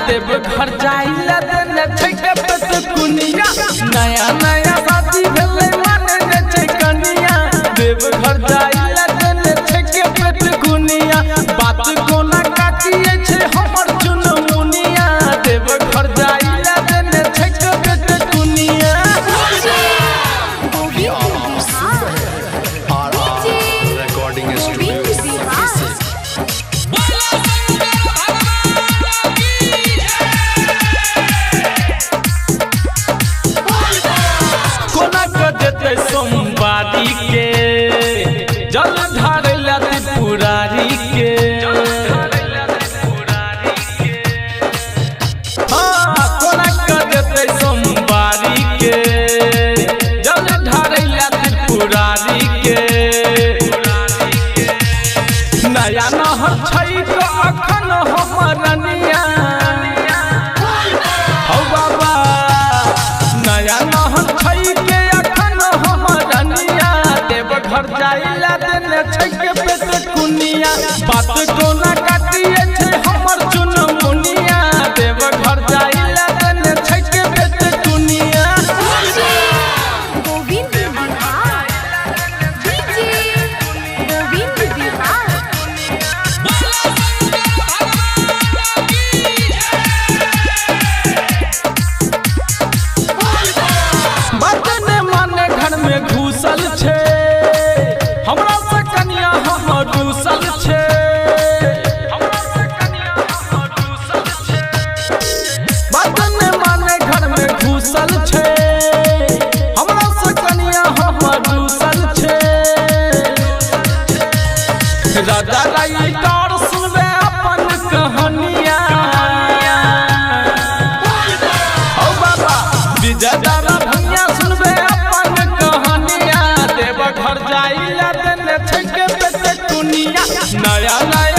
देव घर जाइला देने छै के पेट कुनिया। नया नया शादी भेलै माने ने छै कनिया, देव घर जाइला देने छै के पेट कुनिया। बात कोना काटिए छै हमर चुनमुनिया, देव घर जाइला देने छै के पेट कुनिया। Gobind Bihar. R R recording studio. Govind Bihar. कोना के देते सोमवारी के जल ढारला त्रिपुरारी के। हाँ, कोना के देते सोमवारी के जल ढारला त्रिपुरारी के। नया नहर छै तो अखन हमर निया, हौ बाबा नया नहर छै के अखन हमर निया। देव घर जाइला देने छै के पेट कुनिया। बात कोना काटिए छै हमर चुनमुनिया, देव घर जाइला देने छै के पेट कुनिया। गोविंद बिहार। डीजे गोविंद बिहार। बात ने माने घर में घुसल छै, हमरा से कनिया हमर रूसल छै। हमरा से कनिया हमर रूसल छै। बात ने माने घर में घुसल छै, हमरा से कनिया हमर रूसल छै। राजा राइटर सुनबे अपन कहानिया, हौ बाबा विजय दादा भैया सुनबे अपन कहानिया। देव घर जाइला देने छै के पेट कुनिया। नया नया